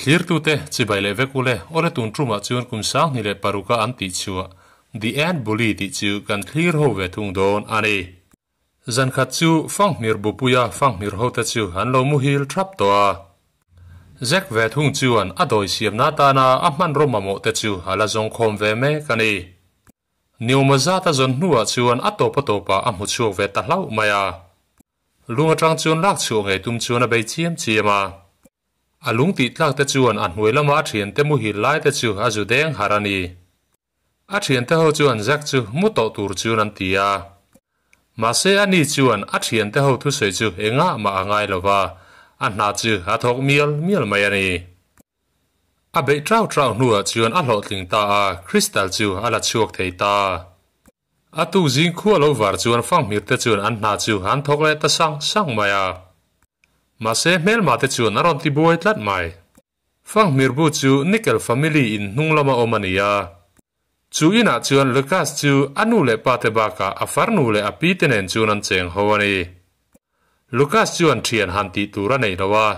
Thlirtute chibai leh vek ule, awle tun tumah chuan kum 2006 a an tih chhuah The Ant Bully tih chu kan thlir ho ve thung dawn a ni. Zan khat chu Fanghmir bupuia Fanghmir hote chu an lo muhil thap tawh a. Zack ve thung chuan a dawi siamna atana a hmanraw mamawh te chu a la zawng khawm ve mek a ni. Niawma zat a zawn hnuah chuan a tawp a tawpah a hmu chhuak ve ta hlauh mai a. Lung atang chuan lak chhuah ngei tum chuan a bei chiam chiam a. A lung tih tlak te chuan a hnuai lama a thiante muhil lai te chu a zu deng harh a ni. A thiante ho chuan Zack chu mu tawh tur chuan an ti a. Mahse ani chuan a thiante ho thusawi chu engah mah a ngai lo va, a hna chu a thawk mial mial mai a ni. A beih trau trau hnuah chuan a hlawhtling ta a, Crystal chu a la chhuak thei ta. A tuk zing khua lo var chuan fanghmir te chuan an hna chu an thawk leh ta sang sang mai a. Mahse hmelma te chuan a rawn ti buai tlat mai. Fanghmir bu chu Nickel family in hnung lama awm a ni a. Chu inah chuan Lucas chu a nu leh pa te bakah a farnu leh a pi te nen chuan an cheng ho a ni. Lucas chuan thian han tih tur a nei lo a,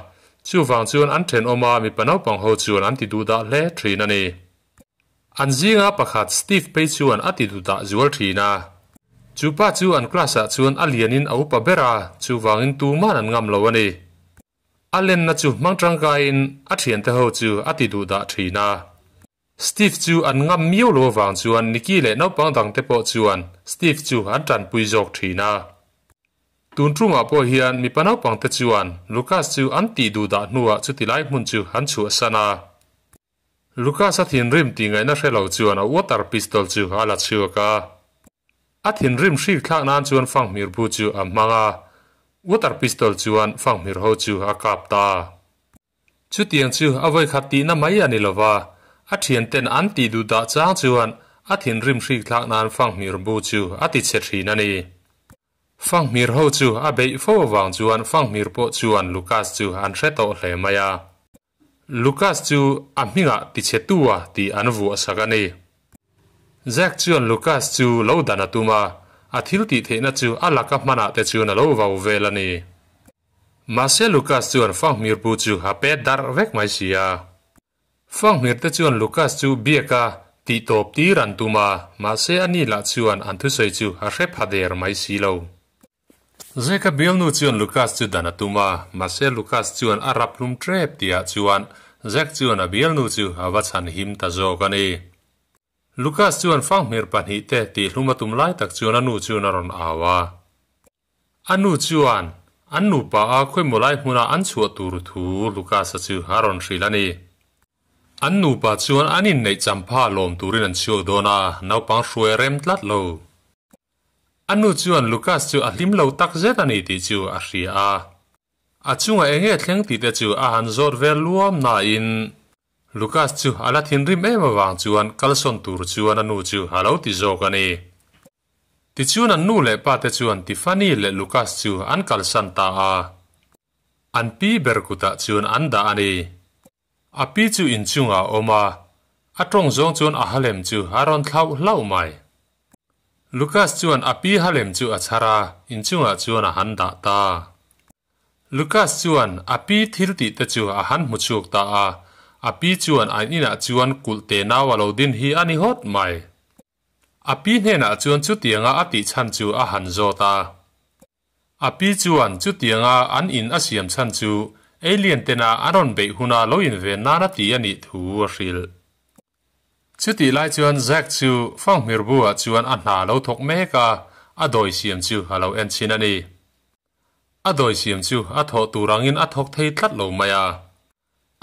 chuvang chuan an thenawma mipa naupang ho chuan an ti duh dah hle thin a ni. An zinga pakhat Steve phei chuan a ti duh dah zual thin a. Chu pa chu an class ah chuan a lianin a upa ber a, chuvangin tuman an ngam lo a ni. A lenna chu hmang tangkaiin a thiante ho chu a ti duh dah thin a. Steve chu an ngam miau lo avang chuan Nicky leh naupang dangte pawh chuan Steve chu an tanpui zawk thin a. Tun tumah pawh hian mipa naupangte chuan Lucas chu an tih duh dah hnuah chuti lai hmun chu an chhuahsan a. Lucas a thinrim tih ngaihna hre lo chuan a water pistol chu a la chhuak a. A thinrim hrik thlak nan chuan fanghmir bu chu a hmang a, water pistol chuan fanghmir ho chu a kap ta. Chutiang chu a vawikhat tihna mai a ni lo va, a thianten an tih duh dah chang chuan a thinrim hrik thlak nan fanghmir bu chu a ti chhe thin a ni. Fanghmir ho chu a beih fo avang chuan fanghmir pawh chuan Lucas chu an hre tawh hle mai a. Lucas chu a hmingah tichhe tu a tih an vuah sak a ni. Zack chuan Lucas chu lo dan a tum a, a thil tih theihna chu a laka hmanah te chuan a lo vau vel a ni. Mahse Lucas chuan fanghmir pu chu a pet darh vek mai si a. Fanghmir te chuan Lucas chu biak a tih tawp tir an tum a, mahse ani lah chuan an thusawi chu a hre pha der mai si lo. Zeka bialnu chuan Lucas chu dan a tum a, mahse Lucas chuan a rap hlum tep tihah chuan Zack chuan a bialnu chu a va chhan him ta zawk a ni. Lucas chuan fanghmir pahnihte tih hlum a tum lai tak chuan a nu chuan a rawn au a. A nu chuan an nupa a khawimaw lai hmuna an chhuah tur thu Lucas-a chu a rawn hrilh a ni. An nupa chuan an inneih champha lawm turin an chhuak dawn a, naupang hruai a rem tlat lo. A nu chuan Lucas chu a hlim lo tak zet a ni tih chu a hria a. A chungah eng nge thleng tih te chu a han zawt vel luam nain Lucas chu a la thinrim em avang chuan kalsawn tur chuan a nu chu a lo ti zawk a ni. Tichuan an nu leh pa te chuan Tiffany leh Lucas chu an kalsan ta a. An pi ber kutah chuan an dah a ni. A pi chu inchungah a awm a, a tawng zawng chuan a halem chu a rawn thlauh hlauh mai. Lucas chuan a pi halem chu a chhar a, inchungah chuan a han dah ta. Lucas chuan a pi thil tih te chu a han hmu chhuak ta a, a pi chuan an inah chuan kulh te nau a lo din hi a ni hawt mai. A pi hnenah chuan chutianga a tih chhan chu a han zawt a. A pi chuan chutianga an in a siam chhan chu alien tena an rawn beih huna lo inven nan a ti a nih thu a hrilh. Chutih lai chuan Zack chu fanghmir buah chuan a hna lo thawk mek a, a dawi siam chu a lo en chhin a ni. A dawi siam chu a thawh tur angin a thawk thei tlat lo mai a.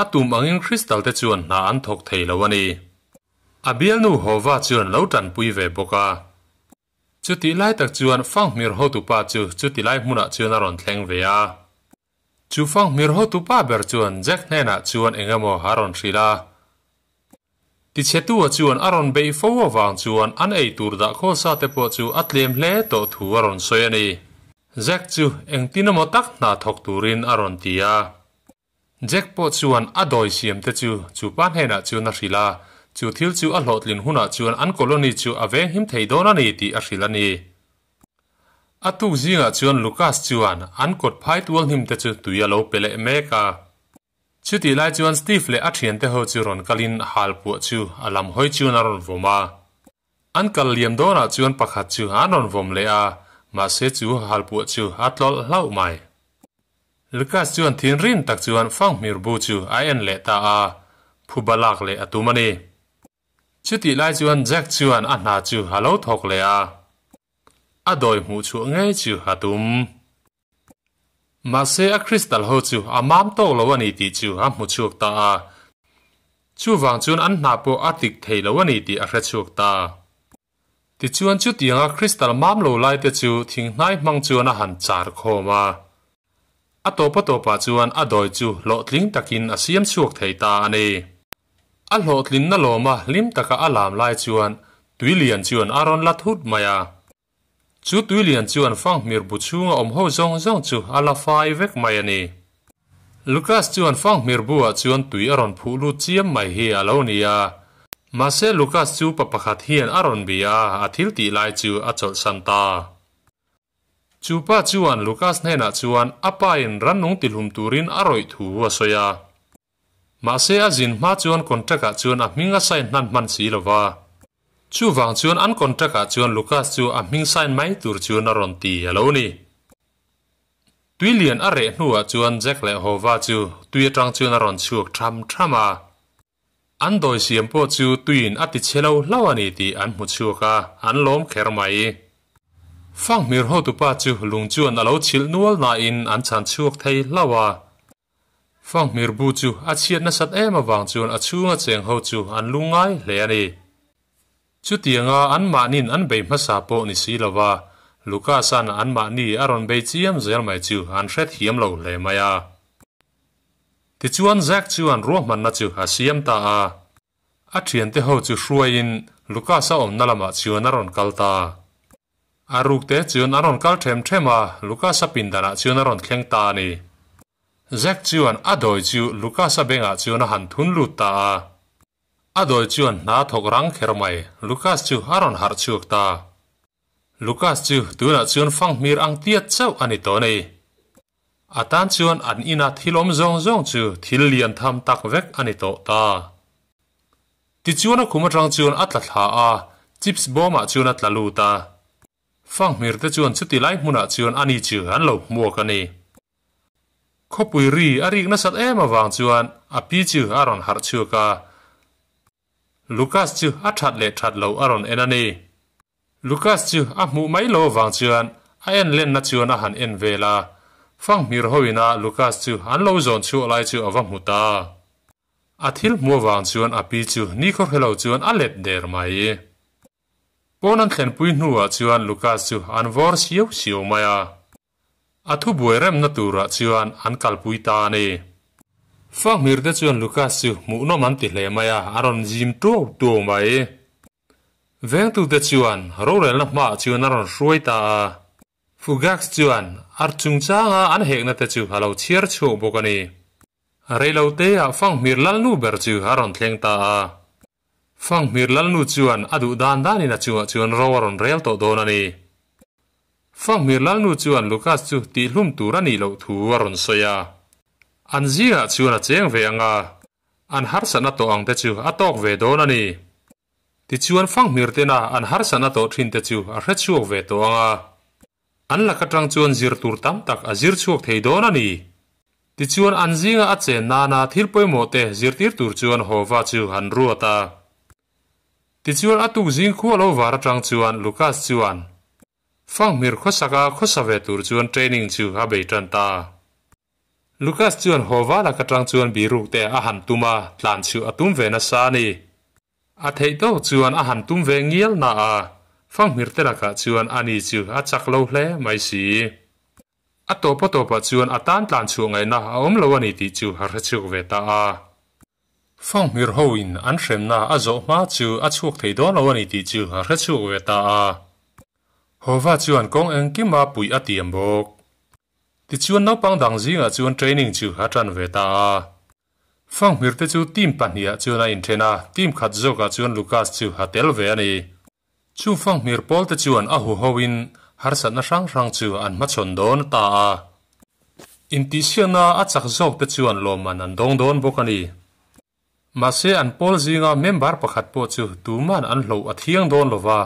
A tum angin Crystal te chuan hna an thawk thei lo a ni. A bialnu Hova chuan lo tanpui ve bawk a. Chutih lai tak chuan fanghmir hotupa chu chuti lai hmunah chuan a rawn thleng ve a. Chu fanghmir hotupa ber chuan Jack hnenah chuan eng emaw a rawn hrilh a. Tichhetua chuan a rawn beih fo avang chuan an ei tur dah khawl sa te pawh chu a tlem hle tawh thu a rawn sawi a ni. Jack chu engtin emaw tak hna thawk turin a rawn ti a. Jack pawh chuan a dawi siam te chu chu pa hnenah chuan a hrilh a, chu thil chu a hlawhtlin hunah chuan an colony chu a venghim thei dawn a ni tih a hrilh a ni. A tuk zingah chuan Lucas chuan an kawt phai tual hnim te chu tui a lo pe leh mek a. Chutih lai chuan Steve leh a thiante ho chu rawn kalin halpuah chu a lam hawi chuan a rawn vawm a. An kal liam dawnah chuan pakhat chu an rawn vawm leh a, mahse chu halpuah chu a tlawlh hlauh mai. Lucas chuan thinrim tak chuan fanghmir bu chu a en leh ta a, phuba lak leh a tum a ni. Chutih lai chuan Jack chuan a hna chu a lo thawk leh a, a dawi hmuh chhuah ngei chu a tum. Mahse a crystal ho chu a mam tawk lo a ni tih chu a hmu chhuak ta a, chuvang chuan an hna pawh a tik thei lo a ni tih a hre chhuak ta. Tichuan chutianga crystal mam lo lai te chu thinghnai hmang chuan a han char khawm a. A tawp a tawpah chuan a dawi chu hlawhtling takin a siam chhuak thei ta a ni. A hlawhtlinna lawma hlim taka a lam lai chuan tuilian chuan a rawn la thut mai a. Chu tuilian chuan fanghmir bu chhunga awm ho zawng zawng chu a la fai vek mai a ni. Lucas chuan fanghmir bu-ah chuan tui a rawn phuh lut chiam mai hi a lo ni a. Mahse Lucas chu pa pakhat hian a rawn bia a, a thil tih lai chu a chawlhsan ta. Chu pa chuan Lucas hnenah chuan a pain rannung tihlum turin a rawih thu a sawi a. Mahse a zin hma chuan contract ah chuan a hming a sign hnan hman si lo va. Chuvang chuan an contract ah chuan Lucas chu a hming sign mai tur chuan a rawn ti a lo ni. Tui lian a reh hnuah chuan Jack leh Hova chu tui atang chuan a rawn chhuak tham tham a. An dawi siam pawh chu tuiin a ti chhe lo hlauh a ni tih an hmu chhuak a, an lawm kher mai. Fanghmir hotupa chu lung chuan a lo chhilh nual nain an chhan chhuak thei hlauh a. Fanghmir bu chu a chhiat nasat em avang chuan a chhunga cheng ho chu an lu ngai hle a ni. Chutianga anmahniin an bei hmasa pawh ni si lova, Lucas-a'n anmahni a rawn bei chiam zel mai chu an hrethiam lo hle mai a. Tichuan Zack chuan ruahmanna chu a siam ta a. A thiante ho chu hruaiin Lucas-a awmna lamah chuan a rawn kal ta. A rukte chuan a rawn kal them them a, Lucas-a pindanah chuan a rawn thleng ta a ni. Zack chuan a dawi chu Lucas-a bengah chuan a han thun lut ta a. A dawi chuan hna thawk rang kher mai, Lucas chu a rawn harh chhuak ta. Lucas chu tunah chuan fanghmir ang tiat chauh a ni tawh a ni. A tan chuan an ina thil awm zawng zawng chu thil lian tham tak vek a ni tawh ta. Tichuan a khum atang chuan a tla thla a, chips bawmah chuan a tla lut a. Fanghmir te chuan chuti lai hmunah chuan ani chu an lo hmuak a ni. Khawpui ri a rik nasat em avang chuan a pi chu a rawn harh chhuak a. Lucas chu a that leh that lo a rawn en a ni. Lucas chu a hmuh mai lo avang chuan a en lenna chuan a han en vel a. Fanghmir hoina Lucas chu an lo zawn chhuah lai chu a va hmu ta. A thil hmuh avang chuan a pi chu nikhaw hre lo chuan a let der mai. Pawn an thlenpui hnuah chuan Lucas chu an vawr siau siau mai a. A thubuai remna turah chuan an kalpui ta a ni. Fanghmir te chuan Lucas chu hmuhnawm an ti hle mai a, a rawn zim tuau tuau mai. Vengtute chuan rorelna hmaah chuan a rawn hruai ta a. Fugax chuan ar chungchanga an hekna te chu a lo chhiar chhuak bawk a ni. Reiloteah Fanghmir Lalnu ber chu a rawn thleng ta a. Fanghmir Lalnu chuan a duh dan danin a chungah chuan ro a rawn rel tawh dawn a ni. Fanghmir Lalnu chuan Lucas chu tihhlum tur a nih loh thu a rawn sawi a. An zingah chuan a cheng ve ang a, an harsatna tawh ang te chu a tawk ve dawn a ni. Tichuan Fanghmir tena an harsatna tawh thin te chu a hrechhuak ve tawh ang a. An lak atang chuan zir tur tam tak a zir chhuak thei dawn a ni. Tichuan an zinga a chen nana thil pawimawh te zirtir tur chuan Hova chu an ruat a. Tichuan a tuk zing khua lo var atang chuan Lucas chuan Fanghmir khawsaka khawsa ve tur chuan training chu a bei tan ta. Lucas chuan Hova lak atang chuan biruk te a han tum a, tlan chhuh a tum ve nasa a ni. A theih tawk chuan a han tum ve ngial na a, fanghmir te lakah chuan ani chu a chak lo hle mai si. A tawp a tawpah chuan a tan tlan chhuah ngaihna a awm lo a ni tih chu a hre chhuak ve ta a. Fanghmir ho in an hremna a zawh hma chu a chhuak thei dawn lo a ni tih chu a hre chhuak ve ta a. Hova chuan kawng engkima puih a tiam bawk. Tichuan naupang dang zingah chuan training chu a tan ve ta a. Fanghmir te chu team pahnih-ah chuan a inthen a, team khat zawkah chuan Lucas chu a tel ve a ni. Chu fanghmir pawl te chuan a huhoin harsatna hrang hrang chu an hmachhawn dawn ta a. Intihsiakna a chak zawk te chuan lawmman an dawng dawn bawk a ni. Mahse an pawl zinga member pakhat pawh chu tuman an hloh a thiang dawn lova,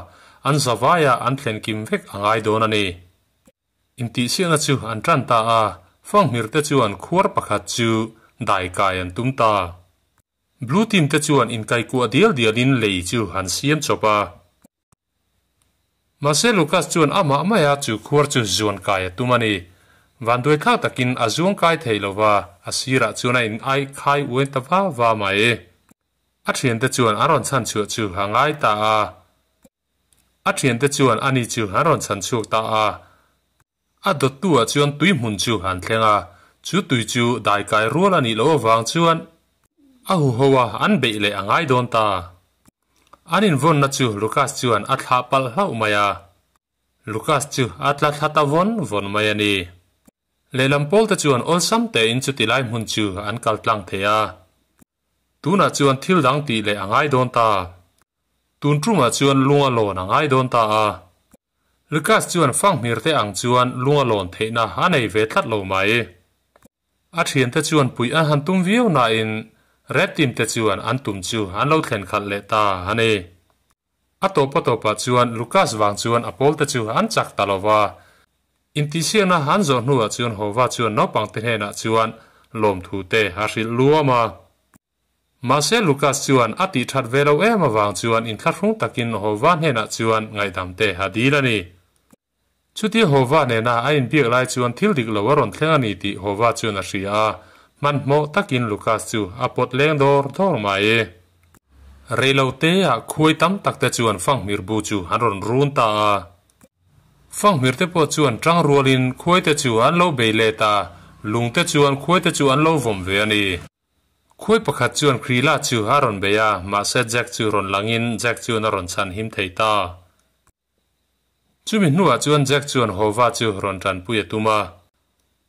an zavaia an thlen kim vek a ngai dawn a ni. Intihsiakna chu an tan ta a, fanghmir te chuan khuar pakhat chu dai kai an tum ta. Blue team te chuan inkaikuah dial dialin lei chu an siam chawp a. Mahse Lucas chuan amah maia chu khuar chu zuan kai a tum a ni. Vanduai thlak takin a zuang kai thei lo va, a sirah chuan a in ai khai uain ta va va mai. A thiante chuan an rawn chhan chhuah chu a ngai ta a. A thiante chuan ani chu an rawn chhan chhuak ta a. A dawttu ah chuan tui hmun chu an thleng a, chu tui chu daikai rual a nih loh avang chuan a huho a an beih leh a ngai dawn ta. An invawnna chu Lucas chuan a thlah palh hlauh mai a, Lucas chu a tla thla ta vawn vawn mai a ni. Lehlam pawl te chuan awlsam tein chuti lai hmun chu an kal tlang thei a. Tunah chuan thil dang tih leh a ngai dawn ta. Tun tumah chuan lung a lawn a ngai dawn ta a. Lucas chuan fanghmir te ang chuan lung a lawn theihna a nei ve tlat lo mai. A thiante chuan puih an han tum viau nain Red Team te chuan an tum chu an lo thlen khalh leh ta a ni. A tawp a tawpah chuan Lucas vang chuan a pawl te chu an chak ta lo va. Intihsiakna an zawh hnuah chuan Hova chuan naupang te hnenah chuan lawmthu te a hrilh luam a. Mahse Lucas chuan a tih that ve lo em avang chuan inthlahrung takin Hova hnenah chuan ngaihdam te a dil a ni. Chutia Hova nena a inbiak lai chuan thil dik lo a rawn thleng a ni tih Hova chuan a hria a, hmanhmawh takin Lucas chu a pawt leng dawr dawr mai. Reilo teah khuai tam tak te chuan fanghmir bu chu an rawn run ta a. Fanghmir te pawh chuan tang rualin khuai te chu an lo bei let a, lung te chuan khuai te chu an lo vawm ve a ni. Khuai pakhat chuan Krila chu a rawn bei a, mahse Jack chu rawn langin Jack chuan a rawn chhan him thei ta. Chumi hnuah chuan Jack chuan Hova chu rawn tanpui a tum a.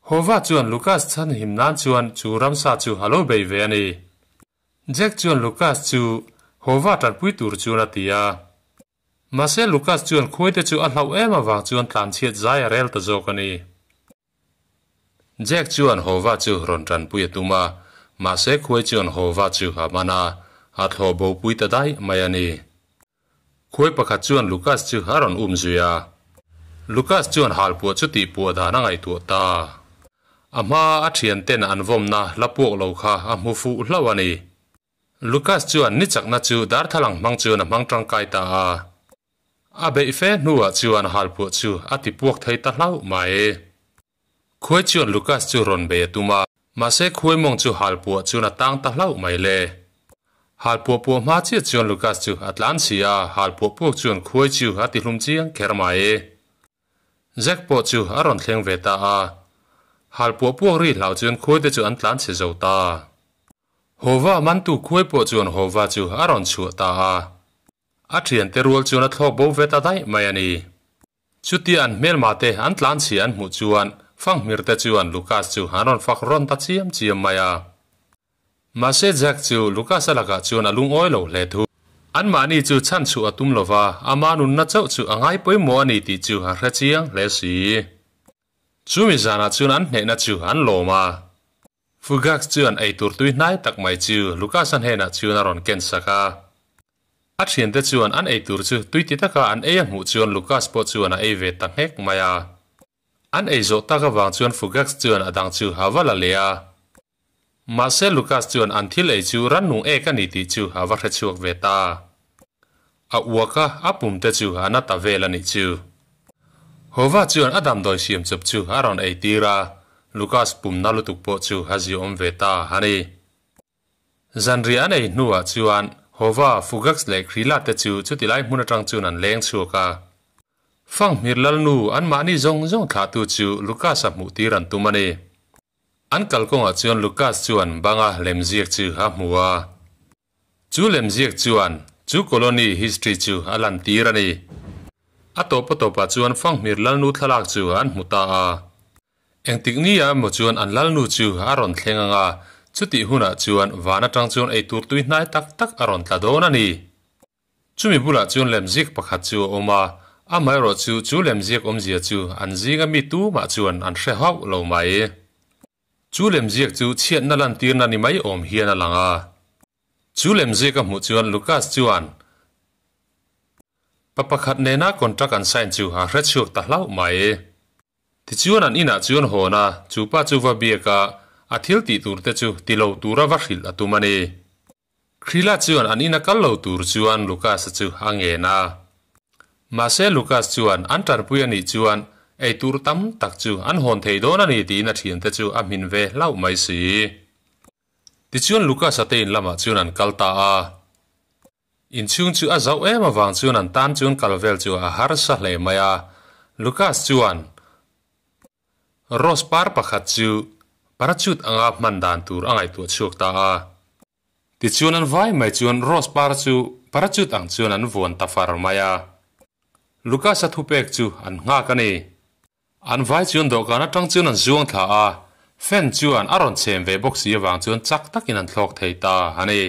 Hova chuan Lucas chhan him nan chuan chu ramsa chu a lo bei ve a ni. Jack chuan Lucas chu Hova tanpui tur chuan a ti a. Mahse Lucas chuan khuaite chu a hlauh em avang chuan tlanchhiat zai a rel ta zawk a ni. Jack chuan Hova chu rawn tanpui a tum a, mahse khuai chuan Hova chu a man a, a thlawh bopui ta daih mai a ni. Khuai pakhat chuan Lucas chu a rawn um zui a. Lucas chuan halpuah chu tihpuah dan a ngaihtuah ta. A hma a thianten an vawmna la puak lo kha a hmu fuh hlauh a ni. Lucas chuan ni chakna chu darthlalang hmang chuan a hmang tangkai ta a. A beih fe hnuah chuan halpuah chu a tipuak thei ta hlauh mai. Khuai chuan Lucas chu rawn bei a tum a, mahse khuai mawng chu halpuah chuan a tang ta hlauh mai le. Halpuah puah hma chiah chuan Lucas chu a tlan si a, halpuah puak chuan khuai chu a ti hlum chiang kher mai. Jack pawh chu a rawn thleng ve ta a, halpuah puak ri hlau chuan khuai te chu an tlan chhe zo ta. Hova mantu khuai pawh chuan Hova chu a rawn chhuah ta a, a thiante rual chuan a thlawk bo ve ta daih mai a ni. Chutia an hmelma te an tlan chhia an hmuh chuan fanghmir te chuan Lucas chu an rawn fak rawn ta chiam chiam mai a. Mahse Jack chu Lucas a lakah chuan a lungawi lo hle thu. Anmahni chu chhan chhuah a tum lova, ama nunna chauh chu a ngai pawimawh a ni tih chu a hre chiang hle si. Chumi zanah chuan an hnehna chu an lawm a. Fugax chuan eitur tui hnai tak mai chu Lucas-a hnenah chuan a rawn ken sak a. A thiante chuan an eitur chu tui ti taka an ei a hmuh chuan Lucas pawh chuan a ei ve ta nghek mai a. An ei zawh tak avang chuan Fugax chuan a dang chu a va la leh a. Mahse Lucas chuan an thil ei chu rannung ek a ni tih chu a va hre chhuak ve ta. A uak a, a pum te chu a na ta vel a nih chu. Hova chuan a damdawi siam chawp chu a rawn ei tir a, Lucas pum na lutuk pawh chu a ziawm ve ta a ni. Zanriah an ei hnuah chuan Hova, Fugax leh Krila te chu chuti lai hmun atang chuan an leng chhuak a. Fanghmir Lalnu anmahni zawng zawng thlahtu chu Lucas-a hmuh tir an tum a ni. An kalkawngah chuan Lucas chuan banga lemziak chu a hmu a. Chu lemziak chuan chu colony history chu a lantir a ni. A tawp a tawpah chuan Fanghmir Lalnu thlalak chu an hmu ta a. Engtik ni ah emaw chuan an Lalnu chu a rawn thleng ang a, chutih hunah chuan van atang chuan eitur tui hnai tak tak a rawn tla dawn a ni. Chumi bulah chuan lemziak pakhat chu a awm a, amaherawh chu chu lemziak awmzia chu an zinga mi tumah chuan an hre hauh lo mai. Chu lemziak chu chhiatna lantirna ni mai awm hian a lang a. Chu lemziak a hmuh chuan Lucas chuan pa pakhat nena contract an sign chu a hrechhuak ta hlauh mai. Tichuan an inah chuan hawn a, chu pa chu va biak a, a thil tih tur te chu ti lo tura va hrilh a tum a ni. Krila chuan an ina kal lo tur chuan Lucas-a chu a ngen a. Mahse Lucas chuan an tanpui a nih chuan ei tur tam tak chu an hawn thei dawn a ni tiin a thiante chu a hmin ve hlauh mai si. Tichuan Lucas-a te in lamah chuan an kal ta a. Inchhung chu a zauh em avang chuan an tan chuan kal vel chu a harsa hle mai a. Lucas chuan Rose par pakhat chu parachute anga hman dan tur a ngaihtuah chhuak ta a. Tichuan an vai mai chuan Rose par chu parachute ang chuan an vuan ta far mai a. Lucas-a thupek chu an nghak a ni. An vai chuan dawhkan atang chuan an zuang thla a, fan chuan a rawn chhem ve bawk si avang chuan chak takin an thlawk thei ta a ni.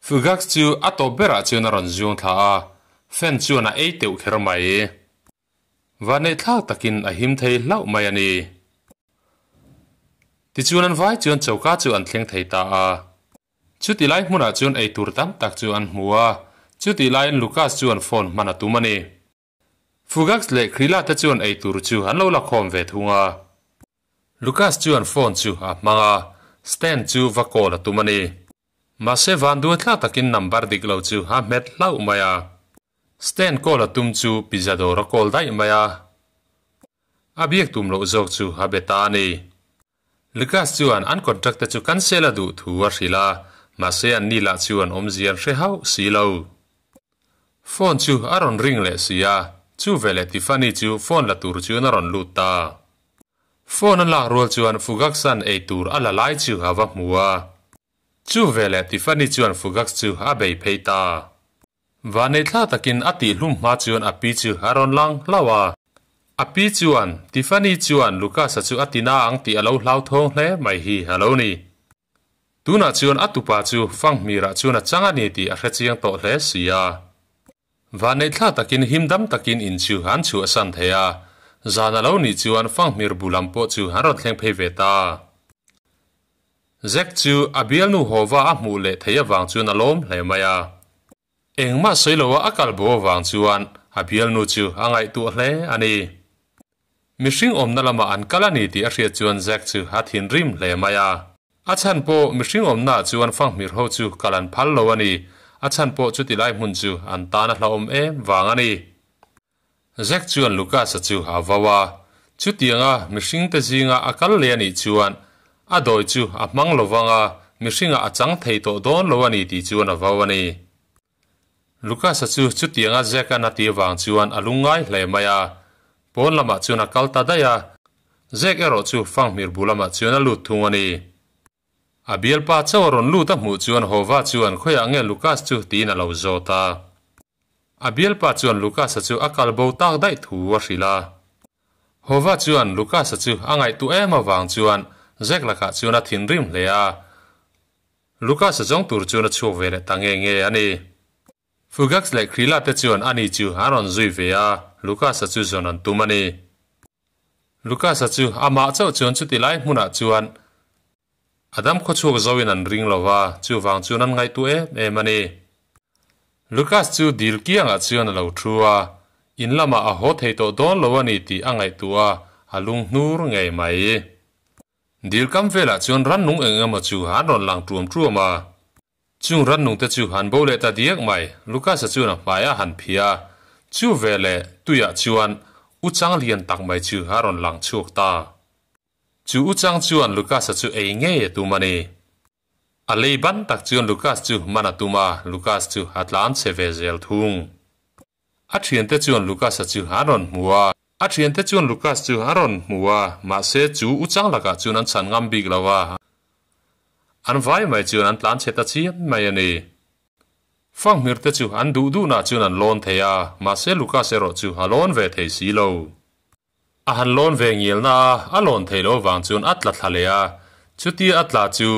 Fugax chu a tawp berah chuan a rawn zuang thla a, fan chuan a ei teuh kher mai. Vanneihthlak takin a him thei hlauh mai a ni. Tichuan an vai chuan choka chu an thleng thei ta a. Chuti lai hmunah chuan eitur tam tak chu an hmu a, chuti laiin Lucas chuan phone hman a tum a ni. Fugax leh Krila te chuan eitur chu an lo la khawm ve thung a. Lucas chuan phone chu a hmang a, Stan chu va call a tum a ni. Mahse vanduaithlak takin number dik lo chu a hmet hlauh mai a. Stan call a tum chu pizza dawr a call daih mai a. A biak tum loh zawk chu a be ta a ni. Lucas chuan an contract te chu cancel a duh thu a hrilh a, mahse an ni lah chuan awmzia an hre hauh si lo. Phone chu a rawn ring leh si a, chu veleh Tiffany chu phone la tur chuan a rawn lut ta. Phone a lak rual chuan Fugaxan ei tur a la lai chu a va hmu a. Chu veleh Tiffany chuan Fugax chu a bei phei ta. Vanei thla takin a tih hlum hma chuan a pi chu a rawn lang hlauh a. A pi chuan Tiffany chuan Lucas-a chu a ti na ang tih a lo hlauthawng hle mai hi a lo ni. Tunah chuan a tupa chu fanghmirah chuan a chang a ni tih a hrechiang tawh hle si a. Vanneih thla takin him dam takin in chu an chhuahsan thei a, zan a lo nih chuan fanghmir bu lam pawh chu an rawn thleng phei ve ta. Zack chu a bialnu Hova a hmuh leh theih avang chuan a lawm hle mai a. Engmah sawi loa a kal bo avang chuan a bialnu chu a ngaihtuah hle a ni. Mihring awmna lamah an kal a ni tih a hriat chuan Zack chu a thinrim hle mai a. A chhan pawh mihring awmnaah chuan fanghmir ho chu kal an phal lo a ni. A chhan pawh chuti lai hmun chu an tan a hlauhawm em vang a ni. Zack chuan Lucas-a chu a vau a. Chutianga mihringte zinga a kal leh a nih chuan a dawi chu a hmang lo vang a, mihringah a chang thei tawh dawn lo a ni tih chuan a vau a ni. Lucas-a chu chutianga Zack-a'n a ti avang chuan a lungngai hle mai a, pawn lamah chuan a kal ta daih a, Zack erawh chu fanghmir bu lamah chuan a lut thung a ni. A bialpa chauh a rawn lut a hmuh chuan Hova chuan khawiah nge Lucas chu tiin a lo zawt a. A bialpa chuan Lucas-a chu a kal bo tak daih thu a hrilh a. Hova chuan Lucas-a chu a ngaihtuah em avang chuan Zack lakah chuan a thinrim hle a. Lucas-a zawng tur chuan a chhuak ve leh ta nge nge a ni. Fugax leh Krila te chuan ani chu an rawn zui ve a, Lucas-a chu zawn an tum a ni. Lucas-a chu amah chauh chuan chuti lai hmunah chuan a dam khawchhuak zoin an ring lo va, chuvang chuan an ngaihtuah em em a ni. Lucas chu dil kiangah chuan a lo thu a, in lamah a haw thei tawh dawn lo a ni tih a ngaihtuah a, a lung hnur ngei mai. Dil kam velah chuan rannung eng emaw chu an rawn lang tuam tuam a. Chung rannung te chu an bo leh ta diak mai, Lucas-a chuan a hmai a han phih a. Chu veleh tuiah chuan u chang lian tak mai chu a rawn lang chhuak ta. Chu u chang chuan Lucas-a chu ei ngei a tum a ni. A lei ban tak chuan Lucas chu man a tum a, Lucas chu a tlan chhe ve zel thung. A thiante chuan Lucas-a chu an rawn hmu a. A thiante chuan Lucas chu an rawn hmu a, mahse chu u chang lakah chuan an chhan ngam bik lo a. An vai mai chuan an tlan chhe ta chiam mai a ni. Fanghmir te chu an duh duhnah chuan an lawn thei a, mahse Lucas erawh chu a lawn ve thei si lo. A han lawn ve ngialna a, a lawn theih loh avang chuan a tla thla leh a. Chutia a tla chu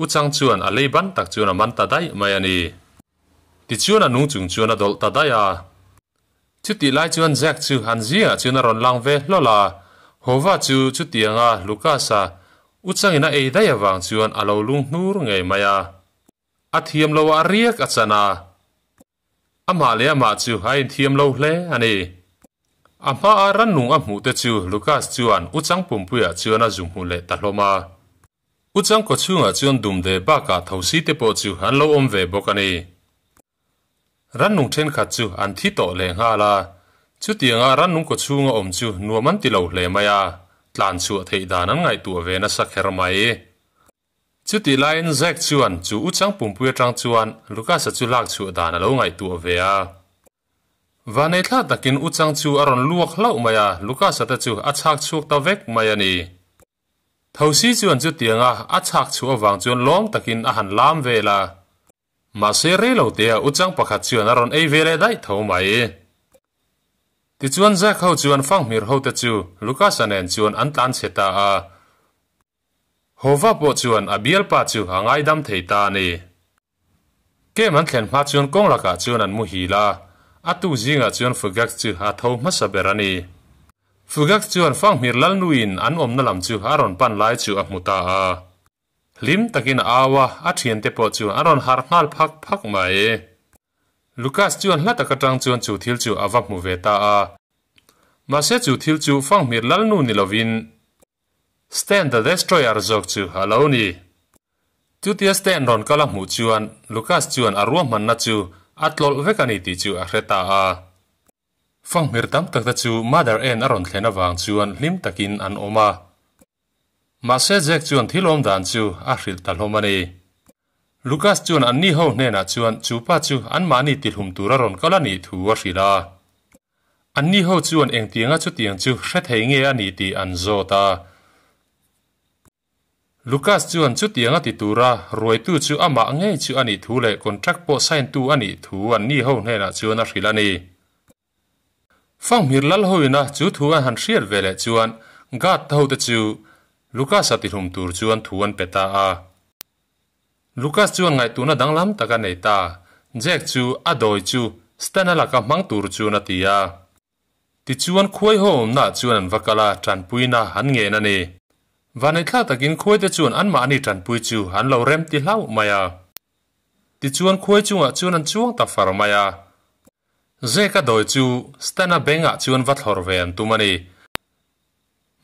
U Chang chuan a lei ban tak chuan a man ta daih mai a ni. Tichuan a nung chung chuan a dawlh ta daih a. Chutih lai chuan Jack chu an zingah chuan a rawn lang ve hlawl a. Hova chu chutianga Lucas-a. Uchangin a ei daih avang chuan a lo lung hnur ngei mai a. A thiam lo a riak a chan a. Amah leh amah chu a inthiam lo hle a ni. A hmaa rannung a hmuh te chu Lucas chuan Uchang pumpuiah chuan a zu hmu leh ta hlawm a. Uchang kawchhungah chuan dumde bakah thosi te pawh chu an lo awm ve bawk a ni. Rannung thenkhat chu an thi tawh leh nghal a, chutianga rannung kawchhunga awm chu nuam an ti lo hle mai a, tlan chhuah theih dan an ngaihtuah ve nasa kher mai. Chutih laiin Zack chuan chu Uchang pumpui atang chuan Lucas-a chu lak chhuah dan a lo ngaihtuah ve a. Vanei thla takin Uchang chu a rawn luak hlauh mai a, Lucas-a te chu a chhak chhuak ta vek mai a ni. Thosi chuan chutianga a chhak chhuah avang chuan lawm takin a han lam vel a. Mahse rei lo tea Uchang pakhat chuan a rawn ei ve leh daih tho mai. Tichuan Zack ho chuan fanghmir hote chu Lucas-a nen chuan an tlan chhe ta a. Hova pawh chuan a bialpa chu a ngaidam thei ta a ni. Kem an thlen hma chuan kawng lakah chuan an muhil a, a tu zingah chuan Fugax chu a tho hmasa ber a ni. Fugax chuan Fanghmir Lalnuiin an awmna lam chu a rawn pan lai chu a hmu ta a. Hlim takin a au a, a thiante pawh chu an rawn harh nghal phak phak mai. Lucas chuan hla tak atang chuan chu thil chu a va hmu ve ta a. Mahse chu thil chu Fanghmir Lalnu ni lovin Stan the Destroyer zawk chu a lo ni. Chutia Stan rawn kal a hmuh chuan Lucas chuan a ruahmanna chu a tlawlh vek a ni tih chu a hre ta a. Fanghmir tam tak te chu Mother Anne a rawn thlen avang chuan hlim takin an awm a. Mahse Jack chuan thil awm dan chu a hrilh ta hlawm a ni. Lucas chuan anni ho hnenah chuan chu pa chu anmahni tihlum tur a rawn kal a nih thu a hrilh a. Anni ho chuan engtianga chutiang chu hre thei nge a nih tih an zawt a. Lucas chuan chutianga ti tura ruaitu chu amah ngei chu a nih thu leh contract pawh sign tu a nih thu anni ho hnenah chuan a hrilh a ni. Fanghmir lal hoina chu thu an han hriat ve leh chuan guard te hote chu Lucas-a tihlum tur chuan thu an pe ta a. Lucas chuan ngaihtuhna danglam tak a nei ta. Jack chu a dawi chu Stan-a laka hmang tur chuan a ti a. Tichuan khuai ho awmnaah chuan an va kal a, tanpuina an ngen a ni. Vanneihthla takin khuaite chuan anmahni tanpui chu an lo rem ti hlauh mai a. Tichuan khuai chungah chuan an chuang ta far mai a. Jack-a dawi chu Stan-a bengah chuan va thlawr ve an tum a ni.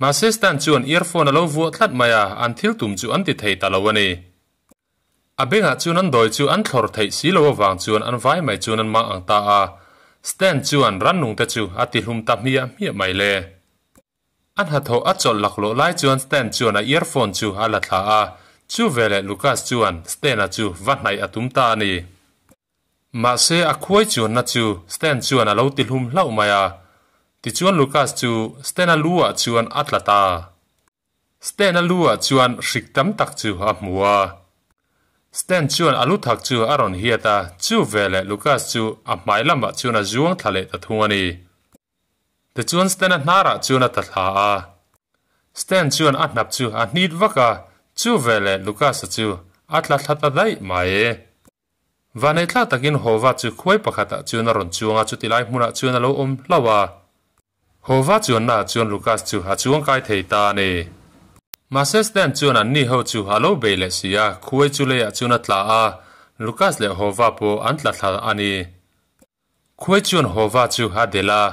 Mahse Stan chuan earphone a lo vuah tlat mai a, an thil tum chu an ti thei ta lo a ni. A bengah chuan an dawi chu an thlawr theih si lo avang chuan an vai mai chuan an mang ang ta a, Stan chuan rannung te chu a ti hlum ta hmiah hmiah mai le. A hnathawh a chawlh laklawh lai chuan Stan chuan a earphone chu a la thla a, chu veleh Lucas chuan Stan-a chu va hnaih a tum ta a ni. Mahse, a khuai chuanna chu Stan chuan a lo ti hlum hlauh mai a. Tichuan Lucas chu Stan-a lu-ah chuan a tla ta. Stan-a lu-ah chuan hrik tam tak chu a hmu a. Stan chuan a lu thak chu a rawn hiat a, chu veleh Lucas chu a hmai lamah chuan a zuang thla leh ta thung a ni. Tichuan Stan-a hnarah chuan a ta thla a. Stan chuan a hnap chu a hnit vak a, chu veleh Lucas-a chu a tla thla ta daih mai. Vanei thla takin Hova chu khuai pakhatah chuan a rawn chuang a, chuti lai hmunah chuan a lo awm hlauh a. Hova chuannaah chuan Lucas chu a chuang kai thei ta a ni. Mahse Stan chuan anni ho chu a lo bei leh si a, khuai chu leiah chuan a tla a, Lucas leh Hova pawh an tla thla a ni. Khuai chuan Hova chu a delh a,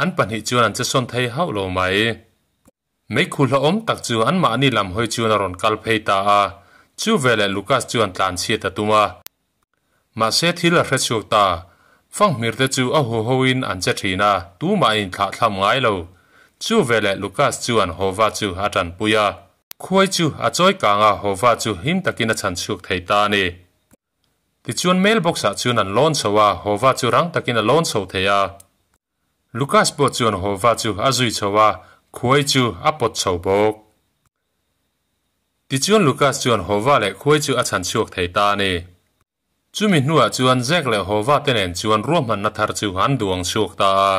an pahnih chuan an che sawn thei hauh lo mai. Meikhu hlauhawm tak chu anmahni lam hawi chuan a rawn kal phei ta a, chu veleh Lucas chuan tlan chhiat a tum a. Mahse thil a hre chhuak ta, fanghmir te chu a huhoin an che thin a, tumah an inthlahthlam ngai lo. Chu veleh Lucas chuan Hova chu a tanpui a, khuai chu a chawi kang a, Hova chu him takin a chhan chhuak thei ta a ni. Tichuan mailbox ah chuan an lawn chho a, Hova chu rang takin a lawn chho thei a. Lucas pawh chuan Hova chu a zui chho a, khuai chu a pawt chho bawk. Tichuan Lucas chuan Hova leh khuai chu a chhan chhuak thei ta a ni. Chumi hnuah chuan Jack leh Hova te nen chuan ruahmanna thar chu an duang chhuak ta a.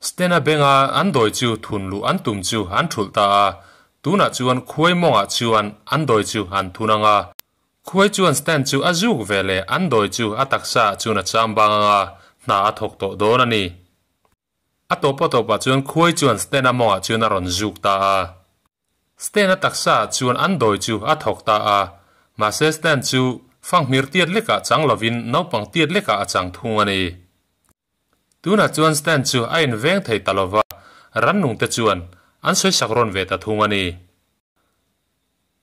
Stena benga an dawi chu thun luh an tum chu an thulh ta a, tunah chuan khuai mawngah chuan an dawi chu an thun ang a. Khuai chuan stand chu a zuk ve leh an dawi chu a taksa ah chuan a cham bang ang a, hna a thawk tawh dawn a ni. A tawpa tawpah chuan khuai chuan stand a mawngah chuan a rawn zuk ta a. Stan-a taksa ah chuan an dawi chu a thawk ta a, mahse Stan chu fanghmir tiat lekah chang lovin naupang tiat lekah a chang thung a ni. Tunah chuan Stan chu a inveng thei ta lova, rannung te chuan an sawisak rawn ve ta thung a ni.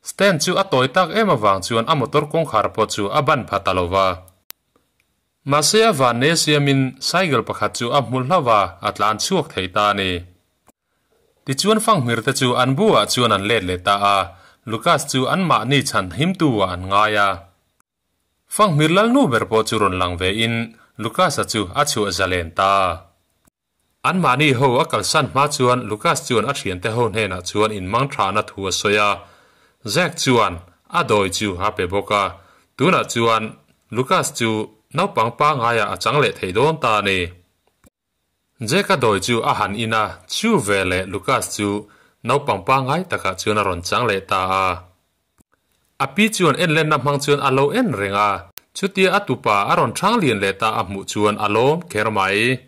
Stan chu a tawi tak em avang chuan a motor kawngkhar pawh chu a ban pha ta lova. Mahse a vanne siamin cycle pakhat chu a hmu hlauh a, a tlan chhuak thei ta a ni. Tichuan fanghmir te chu an bu ah chuan an let leh ta a, Lucas chu anmahni chhan himtu ah an ngai a. Fanghmir lalnu ber pawh chu rawn lang ve in Lucas-a chu a chhuah zalen ta. Anmahni ho a kalsan hma chuan Lucas chuan a thiante ho hnenah chuan inmang thahna thu a sawi a. Zack chuan a dawi chu a pe bawk a, tunah chuan Lucas chu naupang pangaiah a chang leh thei dawn ta a ni. Jack-a dawi chu a han in a, chu veleh Lucas chu naupang pangai takah chuan a rawn chang leh ta a. A pi chuan enlenna hmang chuan a lo en reng a, chutia a tupa a rawn hrang lian leh ta a hmuh chuan a lawm kher mai.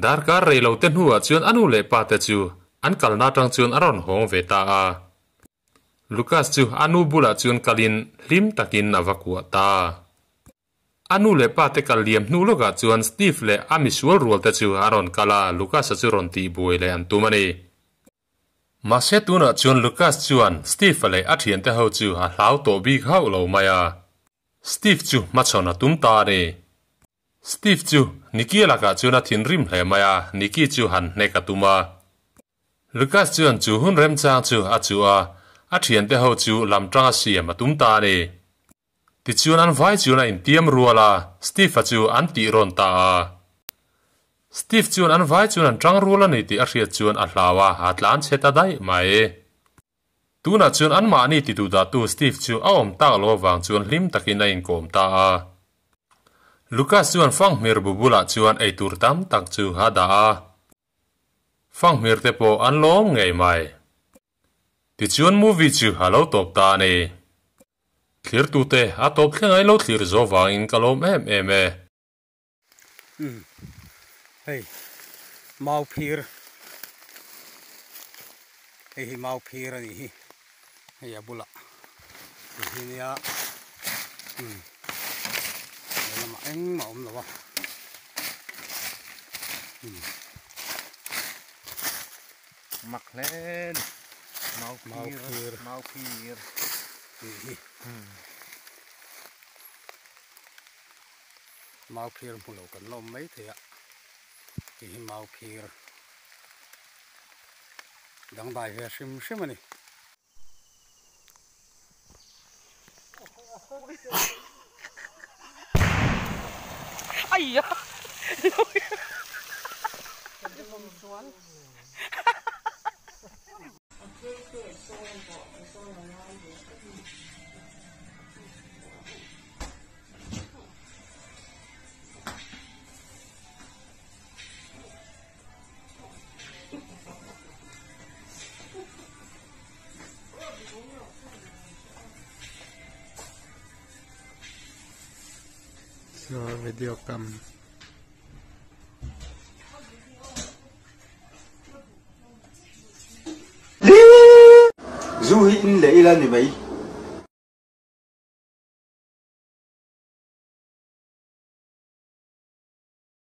Darkar rei lo te hnuah chuan a nu leh pa te chu an kalna atang chuan a rawn hawng ve ta a. Lucas chu a nu bulah chuan kalin hlim takin a va kuah ta. A nu leh pa te kal liam hnu lawkah chuan Steve leh a misual rual te chu a rawn kal a, Lucas-a chu rawn tihbuai leh an tum a ni. Mahse tunah chuan Lucas chuan Steve-a leh a thiante ho chu a hlau tawh bik hauh lo mai a, Steve chu hmachhawn a tum ta a ni. Steve chu Nicky lakah chuan a thinrim hle mai a, Nicky chu han hnek a tum a. Lucas chuan chu hun remchang chu a chuh a, a thiante ho chu lam tanga siam a tum ta a ni. Tichuan an vai chuan a intiam rual a, Steve-a chu an tih rawn ta a. Steve chuan an vai chuan an tang rual a ni tih a hriat chuan a hlau a, a tlan chhe ta daih mai. Tunah chuan anmahni ti duhdahtu Steve chu a awm tak lo avang chuan hlim takin a inkawm ta a. Lucas chuan fanghmir bu bulah chuan eitur tam tak chu a dah a. Fanghmir te pawh an lawm ngei mai. Tichuan movie chu a lo tawp ta a ni. Thlirtute a tawp thleng ai lo thlir zo vangin ka lawm em em e. Umm hei mau phir hei hi mau phir a nih hi hei a bulah ti hi nia umm lehlamah engmah a awm lo a umm. Mak hle ni. Mau phir. Mau phir. Tih hi. Mau phir hmu lo kan la awm mai thei a. Tih hi mau phir. Dangdai ve hrim hrim a ni. So video cam. Zu hi in leh ila ni mai.